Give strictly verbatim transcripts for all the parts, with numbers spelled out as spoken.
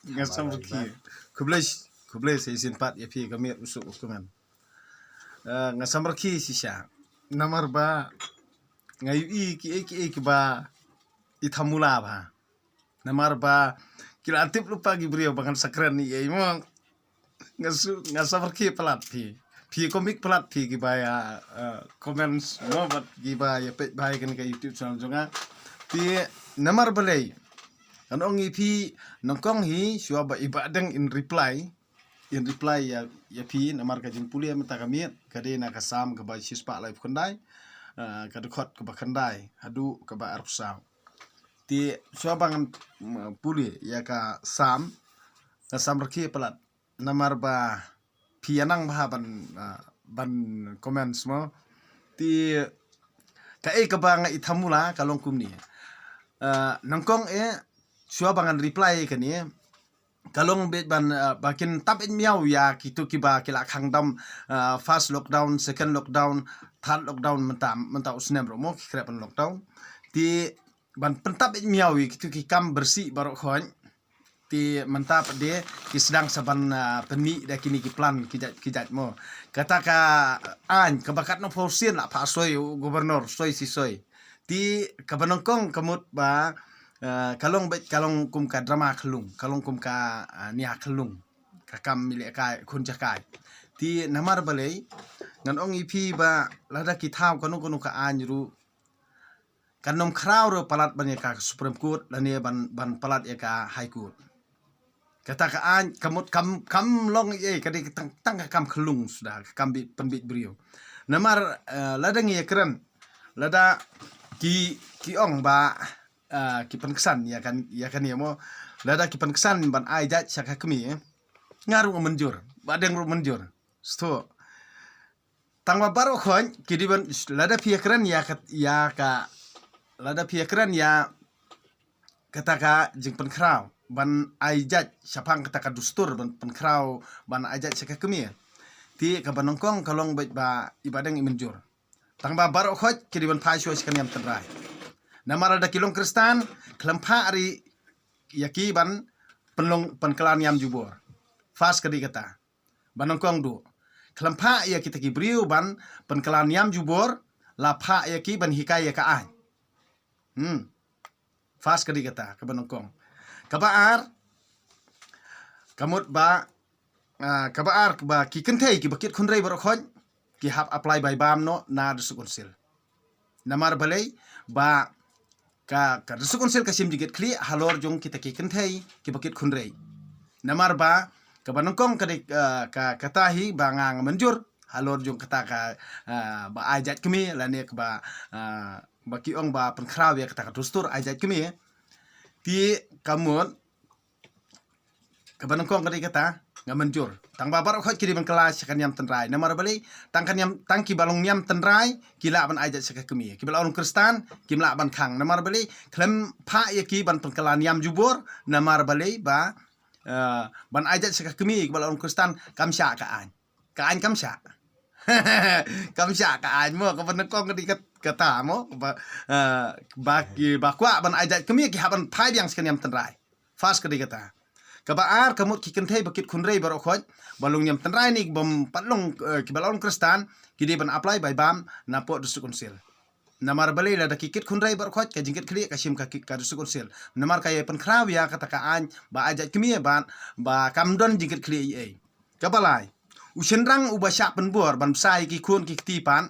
Nga samrkhie. Khublei, khublei sa shisien pat ïa phi ka miet u suk u kmen. Nga samrkhie shisha. Namar ba nga ïohi kiei kiei kiba i thamula ba. Namar ba ki la tip lypa ki briew ba ngan sa kren ïa i mo. Nga su, nga samrkhie palat phi. Phi comic palat phi kiba ïa comments mo bad kiba ïa peit bha ïa kane ka YouTube channel jong nga. Te namar balei ngan ong ïa phi nyngkong hi shuwa ba i Bahdeng in reply, in reply ïa, ïa phi namar ka jingpule mynta ka miet ka dei na ka Salm kaba shispah laiphew khyndai, ka dkhot kaba khyndai haduh kaba arphew saw. Te shuwa ba ngan pule ïa ka Salm, nga samrkhie palat namar ba phi ïa nang bha ban, ban comments mo. Te kaei kaba nga i thamula ka long kumne. Nyngkong eh shuwa ba ngan reply kane ka long beit ban ba kin tap ïa miaw ïa kito kiba ki la khang dam first lockdown, second lockdown, third lockdown mynta, mynta u snem ruh mo ki khreh ban lockdown. Te ban pyntap ïa miaw ïa kito ki kam bersih baroh khoit. Te mynta pat de ki sdang sa ban pynmih da kine ki plan ki jait ki jait mo. Kata ka aiñ kaba katno phew sien la phah soi u governor soi si soi. Te kaba nyngkong ka mut ba ka long beit ka long kum ka drama khyllung, ka long kum ka nia khyllung, ka kam ïalehkai khun jakai. Te namar balei ngan ong ïa phi ba lada ki thaw kano kano ka aiñ ruh kan ym khraw ruh palat ban ïa ka Supreme Court lane ban, ban palat ïa ka High Court. Kata ka aiñ ka mut kam, kam long ei, ka dei tang, tang ka kam khyllung suda, ka kam bit pynbit briew. Namar lada ngi ïa kren, lada ki, ki ong ba ki pynksan ïa kan, ïa kane mo, lada ki pynksan ban ai jait sha ka kmie, nga ruh mynjur, Bahdeng ruh mynjur. Sto Tang ba baroh khoit ki dei ban lada phi ïa kren ïa ka, ïa ka, lada phi ïa kren ïa kata ka jingpynkhraw ban ai jait shaphang kata ka dustur ban pynkhraw ban ai jait sha ka kmie. Te kaba nyngkong ka long beit ba i Bahdeng i mynjur. Tang ba baroh khoit ki dei ban phai shuwa sha ka niam tynrai. Namar lada ki long Khristan khlem phah ri ïa ki ban pynlong pynkylla niam jubor. First ka dei kata. Ba nyngkong duh. Khlem phah ïa kita ki briew ban pynkylla niam jubor, la phah ïa ki ban hikai ïa ka aiñ. Hmm. First ka dei kata, kaba nyngkong. Kaba ar, ka mut ba, kaba ar ba ki kynthei kiba kit khynrei baroh khoit, ki hap apply bai bam noh na District Council. Namar balei ba ka, ka District Council ka shim jingkitkhlieh halor jong kita ki kynthei kiba kit khynrei. Namar ba kaba nyngkong ka dei ka, kata hi ba nga nga mynjur halor jong kata ka ba ai jait kmie lane kaba, ba ki ong ba pynkhraw ïa kata ka dustur ai jait kmie. Te ka mut Kaba nyngkong ka dei kata, nga mynjur. Tang ba baroh khoit ki dei ban kylla sha ka niam tynrai. Namar balei, tang ka niam, tang kiba long niam tynrai ki lah ban ai jait sha ka kmie. Kiba long Khristan kim lah ban khang. Namar balei, khlem phah ïa ki ban pynkylla niam jubor. Namar balei ba, eh, ban ai jait sha ka kmie kiba long Khristan kam shah ka aiñ. Ka aiñ kam shah. Kam shah ka aiñ mo, kaba nyngkong ka dei kata mo, kaba, eh, ba ki, ba kwah ban ai jait kmie ki hap ban phai biang sha ka niam tynrai. First ka dei kata. Kaba ar ka mut ki kynthei ba kit khynrei baroh khoit ba long niam tynrai ne bym pat long, eh, kiba long Khristan ki dei ban apply bai bam napoh District Council. Namar balei, lada ki kit khynrei baroh khoit ka jingkitkhlieh ka shim ka ki, ka District Council. Namar ka ïa pynkhraw ïa kata ka aiñ ba ai jait kmie ba, ba kam don jingkitkhlieh ei ei. Kaba lai, u shynrang uba shah pynbor ban bsa ïa ki khun ki kti pat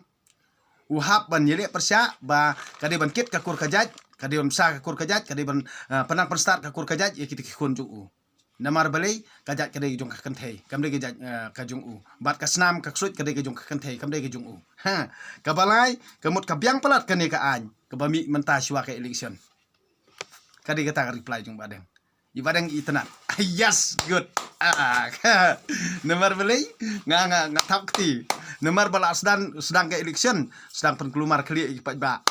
u hap ban ïaleh pyrshah ba ka dei ban kit ka kur ka jait, ka dei ban bsa ka kur ka jait, ka dei ban, eh, pynnang pynstad ka kur ka jait ïa kita ki khun jong u. Namar balei, ka jait ka dei ka jong ka kynthei, kam dei ka jait, eh, ka jong u. Bad ka snam ka ksuid ka dei ka jong ka kynthei, kam dei ka jong u. Ha, kaba lai, ka mut ka biang palat kane ka aiñ kaba mih mynta shuwa ka election. Ka dei kata ka reply jong Bahdeng. I Bahdeng i tynnad. Yes, good. Ah, namar balei, nga, nga, nga thap kti. Namar ba la sdang, sdang ka election, sdang pynkulmar khlieh ïa ki paidbah.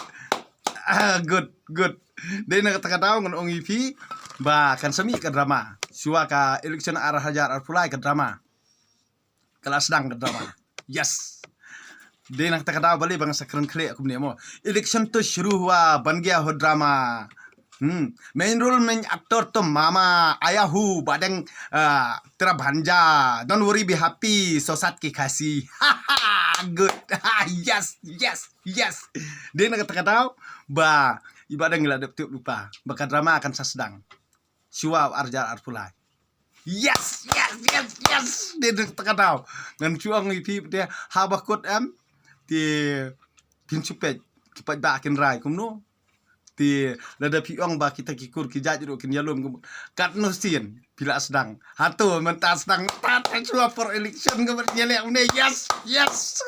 Ah, good, good. Dei na kata ka daw ngan ong ïa phi ba kan sa mih ka drama. Shuwa ka election ar hajar arphew lai ka drama ka la sdang ka drama. Yes. Dei na kata ka daw balei ba ngan sa kren khlieh kumne mo. Election to shuru hua, ban gaya ho drama. Hmm, main role main actor to mama, ayahu badeng, ah, tera bhanja, don't worry, be happy, sosat ki khasi. Good. Yes, yes, yes. Dei na kata ka daw ba i badeng la dep tip lupa ba ka drama kan sa sdang shuwa u arjar arpulai. Yes, yes, yes, yes. Dei na kata ka daw ngan shuwa ngi phi te ha ba kut em te phin chupet ki pat ba kin rai kumno. Te lada phi ong ba kita ki kur ki jait ruh kin ïalum kum kat no sien phi la sdang. Hato mynta sdang ta ta shuwa for election ka ber ïaleh une. Yes, yes.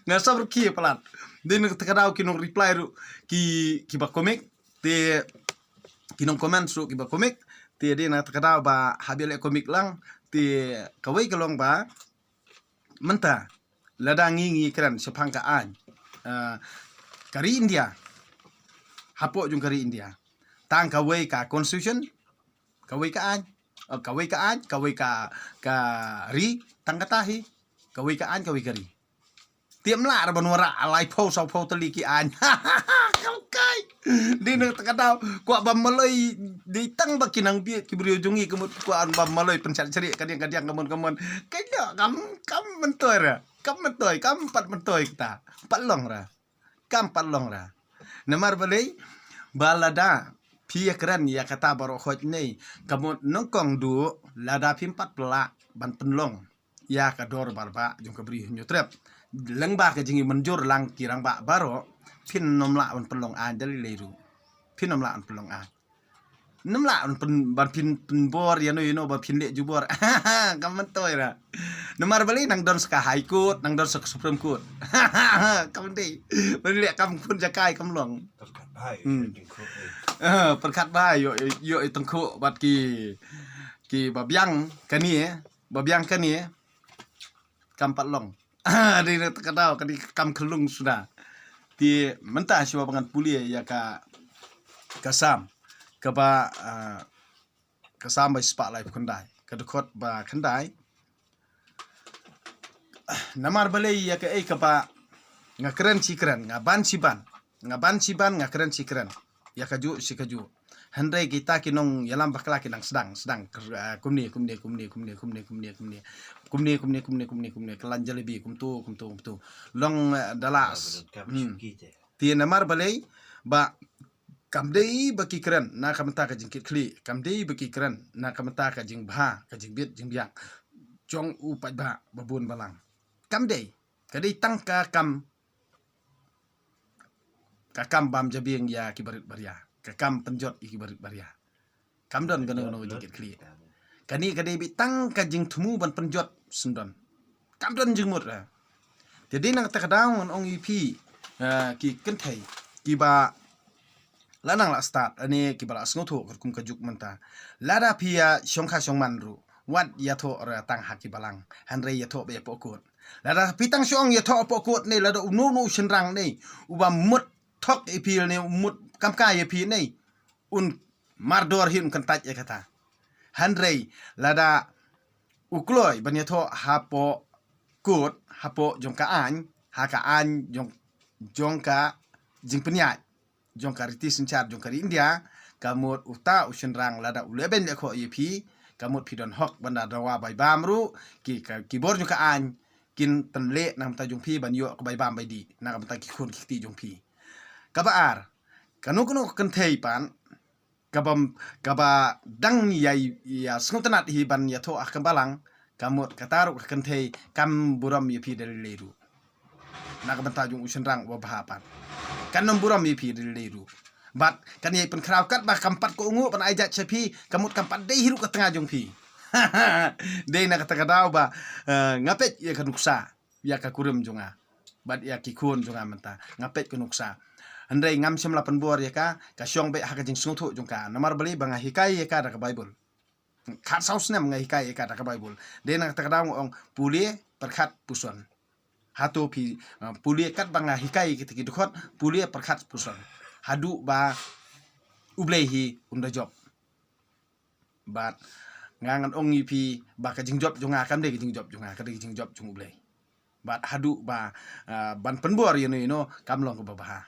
Nga sab ruh ki palat. Dei na kata ka daw ki nong reply ruh ki ki ba komik. Te ki nong comment ruh ki ba komik. Te dei na kata ka daw ba ha ba leh komik lang. Te kawei ka long ba mynta lada ngi ngi kren shaphang ka aiñ, ah, ka ri India, hapoh jong ka ri India, tang kawei ka constitution, kawei ka aiñ, oh, kawei ka aiñ, kawei ka, ka ri, tang kata hi, kawei ka aiñ, kawei ka ri. Te ym lah ra ban wanrah lai phew saw phew tylli ki aiñ. Kam kai. Dei na kata ka daw kwah ba maloi, dei tang ba ki nang bieit ki briew jong ngi ka mut kwah ba maloi pynshah shrieh ka diang ka diang ka mon ka mon. Ka ïoh kam, kam myntoi ra. Kam myntoi, kam pat myntoi kata. Pat long ra. Kam pat long ra. Namar balei ba lada phi ïa kren ïa kata baroh hoi nei, ka mut nyngkong duh lada phim pat plah ban pynlong ïa ka dor barbah jong ka Bri Hynñiewtrep. Lyngba ka jingïamynjur lang ki rangbah baroh, phin nym lah ban pynlong aiñ da lei lei ruh. Phin nym lah ban pynlong aiñ. Nym lah ban pyn, ban phin pynbor ïano ïano ban phin leh jubor. Kam myntoi ra. Namar balei nang don sa ka High Court, nang don sa ka Supreme Court. Kam dei. Ban leh kam khun jakai kam long. Pyrkhat bha ïa Hmm. i tyngkhuh, eh. Ah, pyrkhat bha ïa, ïa, ïa i tyngkhuh bad ki, ki ba biang kane, ba biang kane. Kam pat long. Dei na kata ka daw kane ka kam khyllung suda. Te mynta shuwa ba ngan pule ïa ka, ka Salm kaba, ah, ka Salm ba shispah laiphew khyndai, ka dkhot ba khyndai. Namar balei ïa kaei kaba nga kren shi kren, nga ban shi ban, nga ban shi ban, nga kren shi kren. Ïa kajuh shi kajuh. Hynrei kita ki nongïalam bakla ki nang sdang, sdang, ah, kumne, kumne, kumne, kumne, kumne, kumne, kumne, kumne, kumne, kumne, kumne, ka lan jalebi, kumtu, kumtu, kumtu. Long, eh, da la. Ah, betul. Hmm. Te namar balei ba kam dei ba ki kren na ka bynta ka jingkitkhlieh, kam dei ba ki kren na ka bynta ka jingbha, ka jingbit jingbiang jong u paidbah ba bun balang. Kam dei, ka dei tang ka kam, ka kam bam jabieng ïa ki barit baria, ka kam pynjot ïa ki barit baria. Kam don kano kano ka jingkitkhlieh. Kane ka dei beit tang ka jingthmu ban pynjot, sngewdon. Kam don jingmut ra. Te dei na kata ka daw ngan ong ïa phi, eh, ki kynthei kiba la nang la stad, ane kiba la sngewthuh katkum ka juk mynta. Lada phi ïa shongkha shongman ruh, wat ïathoh ra tang ha ki balang, hynrei ïathoh beit hapoh kot. Lada phi tang shu ong ïathoh hapoh kot ne, lada uno uno u shynrang ne uba mut thok ïa phi ne, u mut kam kai ïa phi ne, un mardor hi, un kyntait ïa kata. Hynrei lada u kloi ban ïathoh hapoh kot, hapoh jong ka aiñ, ha ka aiñ jong, jong ka jingpynïaid jong ka riti synshar jong ka ri India, ka mut uta u shynrang lada u leh beiñ leh khoh ïa phi, ka mut phi don hok ban da dawa bai bam ruh, ki, ka, ki bor jong ka aiñ kin pynleh na ka bynta jong phi ban ïoh ka bai bam bai dih na ka bynta ki khun ki kti jong phi. Kaba ar, kano kano ka kynthei pat kaba, kaba dang ïa, ïa sngewtynnat hi ban ïathoh ha ka balang, ka mut kata ruh ka kynthei kam burom ïa phi da lei lei ruh. Na ka bynta jong u shynrang uba bha pat, kan ym burom ïa phi da lei lei ruh. Bad kan ïai pynkhraw katba kam pat kohnguh ban ai jait sha phi, ka mut kam pat dei hi ruh ka tnga jong phi. Dei na kata ka daw ba, eh, nga peit ïa ka nuksa ïa ka kurim jong nga bad ïa ki khun jong nga mynta, nga peit ka nuksa. Hynrei ngam shym la pynbor ïa ka, ka shong beit ha ka jingsngewthuh jong ka. Namar balei? Ba nga hikai ïa ka da ka Baibl. Khatsaw snem nga hikai ïa ka da ka Baibl. Dei na kata ka daw nga ong pule, pyrkhat, puson. Hato phi, uh, pule katba nga hikai ïa kita ki dkhot, pule, pyrkhat, puson, haduh ba U Blei hi un da jop. Bad nga ngan ong ïa phi ba ka jingjop jong nga kam dei ka jingjop jong nga, ka dei ka jingjop jong U Blei. Bad haduh ba, ah, ban pynbor ïano ïano kam long kaba bha.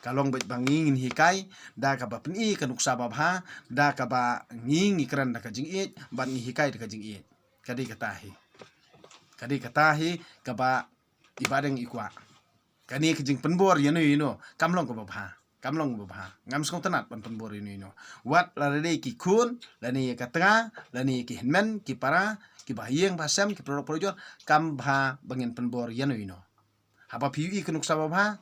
Ka long beit ba ngi ngin hikai da kaba pyni ka nuksa babha, da kaba ngi ngi kren da ka jingïeit bad ngi hikai da ka jingïeit. Ka dei kata hi. Ka dei kata hi kaba i Bahdeng i kwah. Kane ka jingpynbor ïano ïano kam long kaba bha. Kam long kaba bha. Ngam sngewtynnat ban pynbor ïano ïano. Wat la dei ki khun, lane ïa ka tnga, lane ïa ki hynmen, ki para, ki bahaïing bahasem, ki paralok parajor, kam bha ba ngin pynbor ïano ïano. Haba phi ïohi ka nuksa babha,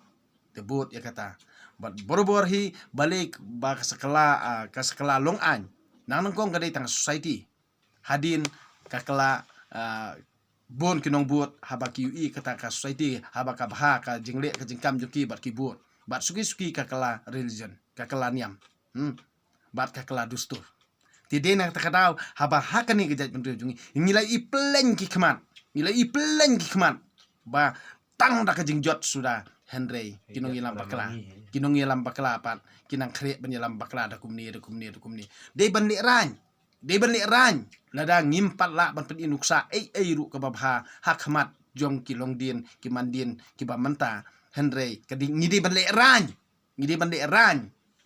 te bud ïa kata. Bad barabor hi balei ba ka sa kylla, ah, ka sa kylla long aiñ. Nang nyngkong ka dei tang society. Hadien ka kylla, ah, bun ki nongbud, haba ki ïohi kata ka society, haba ka bha ka jingleh ka jingkam jong ki bad ki bud. Bad suki suki ka kylla religion, ka kylla niam. Hmm. Bad ka kylla dustur. Te dei na kata ka daw, haba ha kane ka jaitbynriew jong ngi, ngi la ïohi pyllein ki khmat. Ngi la ïohi pyllein ki khmat. Ba tang da ka jingjot suda, hynrei ki nongïalam bakla. Ki nongïalam bakla pat ki nang khreh ban ïalam bakla da kumne, da kumne, da kumne. Dei ban lehraiñ. Dei ban lehraiñ. Lada ngim pat lah ban pyni nuksa ei ei ruh kaba bha ha khmat jong ki longdien, ki mandien, kiba mynta. Hynrei ka dei, ngi dei ban lehraiñ. Ngi dei ban lehraiñ.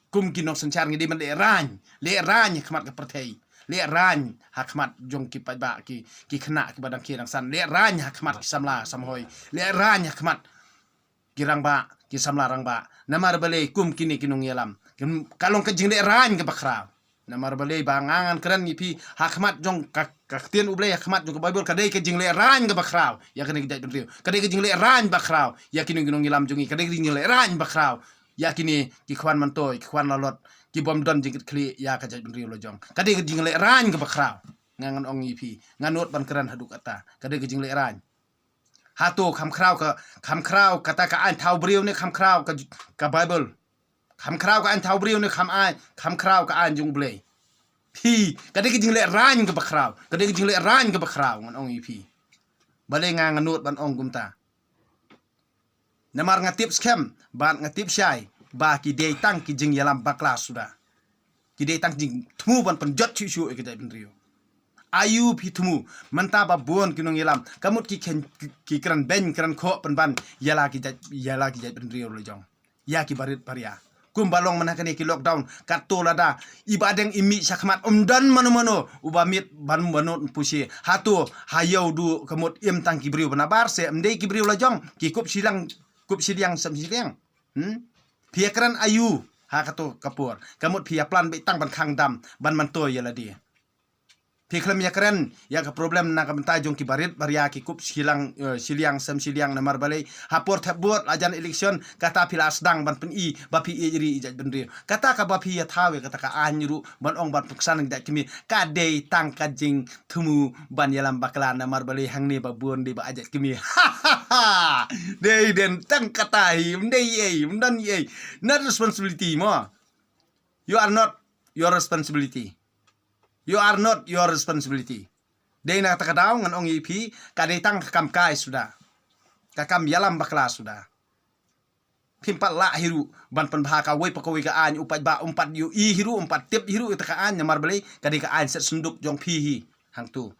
Kum ki nongsynshar ngi dei ban lehraiñ. Lehraiñ ha khmat ka pyrthei. Lehraiñ ha khmat jong ki paidbah, ki, ki khynnah kiba dang khie dang san. Lehraiñ ha khmat ki samla samhoi. Lehraiñ ha khmat ki rangbah, ki samla rangbah. Namar balei kum kine ki nongïalam. Kin, ka long ka jinglehraiñ kaba khraw. Namar balei ba nga ngan kren ïa phi ha khmat jong ka, ka ktien U Blei, ha khmat jong ka Baibl, ka dei ka jinglehraiñ kaba khraw ïa kane ka jaitbynriew. Ka dei ka jinglehraiñ ba khraw ïa kine ki nongïalam jong ngi. Ka dei ka jinglehraiñ ba khraw ïa kine ki khwan myntoi, ki khwan lalot, ki bym don jingkitkhlieh ïa ka jaitbynriew la jong. Ka dei ka jinglehraiñ kaba khraw. Nga ngan ong ïa phi, nga nud ban kren haduh katta. Ka dei ka jinglehraiñ. Hato kham khraw ka, kham khraw kata ka aiñ thaw briew ne kham khraw ka, ka Baibl? Kham khraw ka aiñ thaw briew ne kham aiñ, kham khraw ka aiñ jong U Blei? Phi, ka dei ka jinglehraiñ kaba khraw. Ka dei ka jinglehraiñ kaba khraw, ngan ong ïa phi. Balei nga nga nud ban ong kumta? Namar nga tip skhem bad nga tip shai ba ki dei tang ki jingïalam bakla suda. Ki dei tang jingthmu ban pynjot shuh shuh ïa ka jaitbynriew. Aïu phi thmu mynta ba bun ki nongïalam ka mut ki kren, ki, ki kren beiñ kren khoh pynban ïa la ki jait, ïa la ki jaitbynriew la jong. Ïa ki barit baria. Kumba long mynta kane ki lockdown, kato lada i Bahdeng i mih sha khmat, ym don mano mano uba miet ban ban nud puse. Hato ha ïew duh ka mut im tang ki briew ba nabar se, ym dei ki briew la jong, ki kup shiliang, kup shiliang sem shiliang. Hmm? Phi ïa kren aïu ha kato ka por? Ka mut phi ïa plan beit tang ban khang dam, ban myntoi ïa lade. Phi khlem ïa kren ïa ka problem na ka bynta jong ki barit baria, ki kup shiliang, eh, shiliang sem shiliang. Namar balei? Ha por thep vote, la jan election, kata phi la sdang ban pyni ba phi ïeit ri ïa jaitbynriew. Kata kaba phi ïa thaw ïa kata ka aiñ ruh ban ong ban pynksan ïa ki jait kmie, ka dei tang ka jingthmu ban ïalam bakla. Namar balei? Hangne ba bun dei ba ai jait kmie. Dei den tang kata hi, ym dei ei, ym don ei. Not responsibility mo. You are not your responsibility. You are not your responsibility. Dei na kata ka daw ngan ong ïa phi, ka dei tang ka kam kai suda. Ka kam ïalam bakla suda. Phim pat lah hi ruh ban pynbha kawei pa kawei ka aiñ, u paidbah um pat ïohi hi ruh, um pat tip hi ruh ïa kata ka aiñ. Namar balei? Ka dei ka aiñ set synduk jong phi hi. Hangtu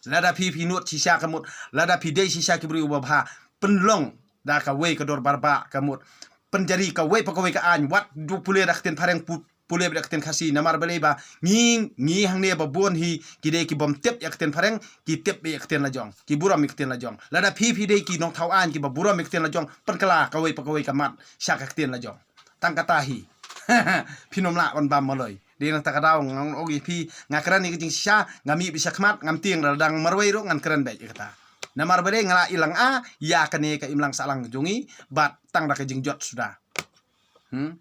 lada phi, phi nud shisha ka mut, lada phi dei shisha ki briew ba bha, pynlong da kawei ka dorbar ba ka mut, pynjari kawei pa kawei ka aiñ, wat du pule da ka ktien phareng, pu-, pule da ka ktien Khasi. Namar balei? Ba ngi, ngi hangne ba bun hi ki dei ki bym tip ïa ka ktien phareng, ki tip ïa ka ktien la jong, ki burom ïa ka ktien la jong. Lada phi, phi dei ki nongthaw aiñ kiba burom ïa ka ktien la jong, pynkylla kawei pa kawei ka mat sha ka ktien la jong. Tang kata hi. Phin ym lah ban bam maloi. Dei na kata ka daw ngan ong ïa phi, nga kren ïa ka jingshisha, nga mih beit sha khmat, ngam tieng, lada dang marwei ruh ngan kren beit ïa kata. Namar balei? Nga la ilang a ïa kane ka imlang sahlang jong ngi bad tang da ka jingjot suda. Hmm?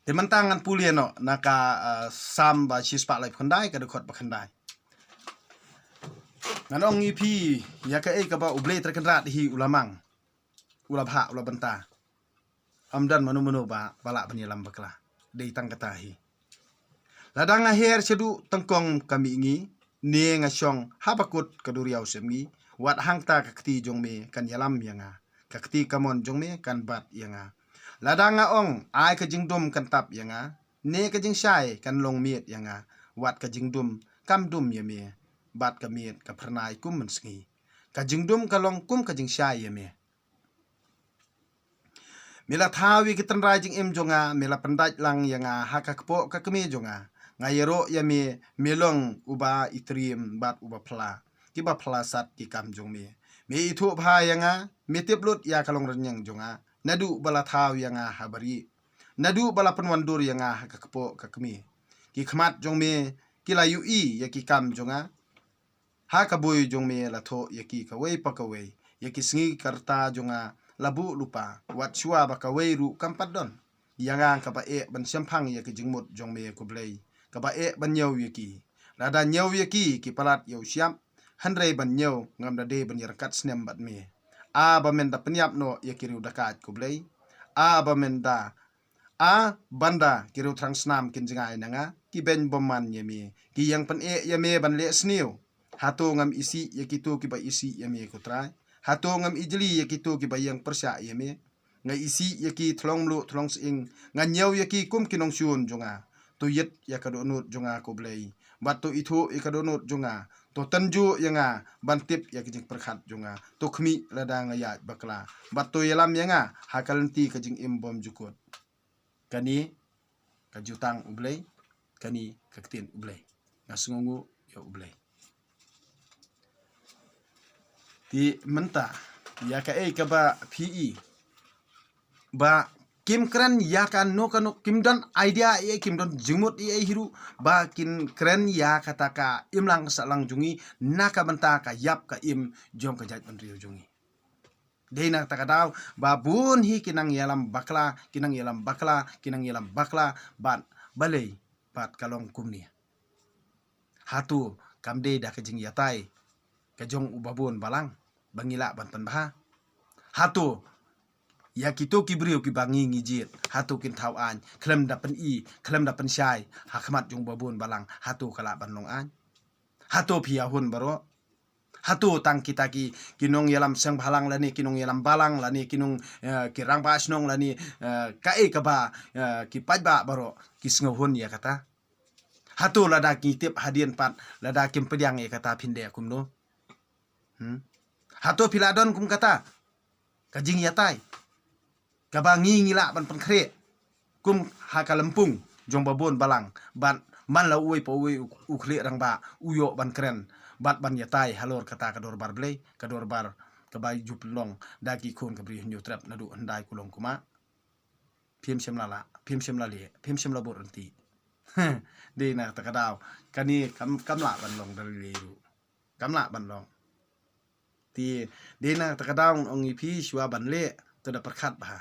Te mynta ngan pule noh na ka, ah, Salm ba shispah laiphew khyndai, ka dkhot ba khyndai. Ngan ong ïa phi, ïa kaei kaba U Blei Trai Kynrad hi u la mang, u la bha, u la bynta. Ym don mano mano ba, ba lah ban ïalam bakla. Dei tang kata hi. Lada nga her shaduh tyngkong ka mihngi, ne nga shong ha bakut ka duriaw sepngi, wat hangta ka kti jong me kan ïalam ïa nga, ka kti kamon jong me kan bat ïa nga. Lada nga ong, ai ka jingdum kan tap ïa nga, ne ka jingshai kan long miet ïa nga, wat ka jingdum kam dum ïa me, bad ka miet ka phyrnai kum mynsngi. Ka jingdum ka long kum ka jingshai ïa me. Me la thaw ïa ki tynrai jingim jong nga, me la pyndait lang ïa nga ha ka kpoh ka kmie jong nga. Nga ïaroh ïa me, me long uba itriem bad uba phylla. Kiba phylla sat ki kam jong me. Me ithuh bha ïa nga, me tip lut ïa ka longrynïeng jong nga. Naduh ba la thaw ïa nga ha barieh. Naduh ba la pynwandur ïa nga ha ka kpoh ka kmie. Ki khmat jong me ki la ïohi ïa ki kam jong nga. Ha ka bui jong me la thoh ïa ki kawei pa kawei, ïa ki sngi ka rta jong nga la buh lypa, wat shuwa ba kawei ruh kam pat don. Ïa nga kaba eh ban shemphang ïa ki jingmut jong me ko Blei, kaba eh ban ñiew ïa ki. Lada ñiew ïa ki ki palat ïa u shyiap, hynrei ban ñiew ngam da dei ban ïaryngkat snem bad me. A ba men da pynïap noh ïa ki riew dakaid ko Blei. A ba men da A ban da ki riew thrang snam kin jngai na nga, ki beiñ bymman ïa me, ki ïeng pyneh ïa me ban leh sniew. Hato ngam isih ïa kito kiba isih ïa me ko Trai? Hato ngam ijli ïa kito kiba ïeng pyrshah ïa me? Nga isih ïa ki thlong mluh thlong sying, nga ñiew ïa ki kum ki nongshun jong nga. To ïit ïa ka dohnud jong nga ko Blei, bad to ithuh ïa ka dohnud jong nga. To tynjuh ïa nga ban tip ïa ka jingpyrkhat jong nga. To khmih lada nga ïaid bakla, bad to ïalam ïa nga ha ka lynti ka jingim bymjukut. Kane ka jutang U Blei, kane ka ktien U Blei. Nga sngewnguh ïa U Blei. Te mynta ïa kaei kaba phi i ba kim kren ïa kano kano, kim don idea ei ei, kim don jingmut ei ei hi ruh ba kin kren ïa kata ka imlang sahlang jong ngi na ka bynta ka ïap ka im jong ka jaitbynriew jong ngi. Dei na kata ka daw ba bun hi ki nang ïalam bakla, ki nang ïalam bakla, ki nang ïalam bakla, bad balei pat ka long kumne. Hato kam dei da ka jingïatai ka jong u babun balang ba ngi lah ban pynbha? Hato ïa kito ki briew kiba ngi ngi jied, hato kin thaw aiñ khlem da pyni, khlem da pynshai ha khmat jong u babun balang? Hato ka lah ban long aiñ? Hato phi ïa hun baroh? Hato tang kita ki, ki nongïalam seng bhalang lane ki nongïalam balang lane ki nong, eh, ki rangbah shnong lane, eh, kaei kaba, eh, ki paidbah baroh ki sngew hun ïa kata? Hato lada ki tip hadien pat, lada kim pdiang ïa kata phin dei kumno? Hmm? Hato phi la don kum kata ka jingïatai kaba ngi ngi lah ban pynkhreh kum ha ka lympung jong babun balang, bad man la uwei pa uwei u, u khlieh rangbah u ïoh ban kren bad ban ïatai halor kata ka dorbar Blei, ka dorbar kaba ju pynlong da ki khun ka Bri Hynñiewtrep naduh hyndai kulong kumah. Phim shym la lah, phim shym la leh, phim shym la bud ryntih. Dei na kata ka daw kane kam, kam lah ban long da lei lei ruh. Kam lah ban long. Te dei na kata ka daw ngan ong ïa phi, shuwa ban leh to da pyrkhat bha.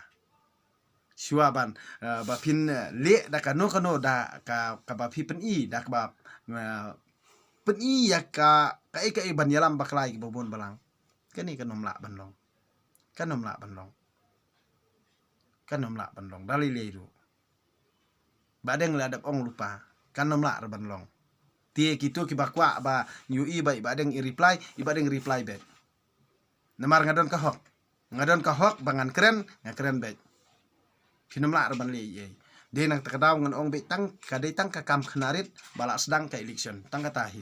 Shuwa ban, eh, ba phin, eh, leh da kano kano da ka, kaba phi pyni, da kaba, eh, pyni ïa ka, kaei kaei ban ïalam bakla ïa ki babun balang. Kane kan ym lah ban long. Kan ym lah ban long. Kan ym lah ban long da lei lei ruh. Ba dang la dep ong lypa, kan ym lah ruh ban long. Te kito kiba kwah ba ïohi ba i Bahdeng i reply, i Bahdeng reply beit. Namar nga don ka hok. Nga don ka hok ba ngan kren, nga kren beit. Phin ym lah ruh ban leh ei ei. Dei na kata ka daw ngan ong beit tang ka, dei tang ka kam khynnah rit ba la sdang ka election. Tang kata hi.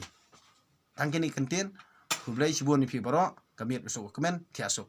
Tang kine ki kyntien. Khublei shibun ïa phi baroh. Ka miet u suk u kmen, thiah suk.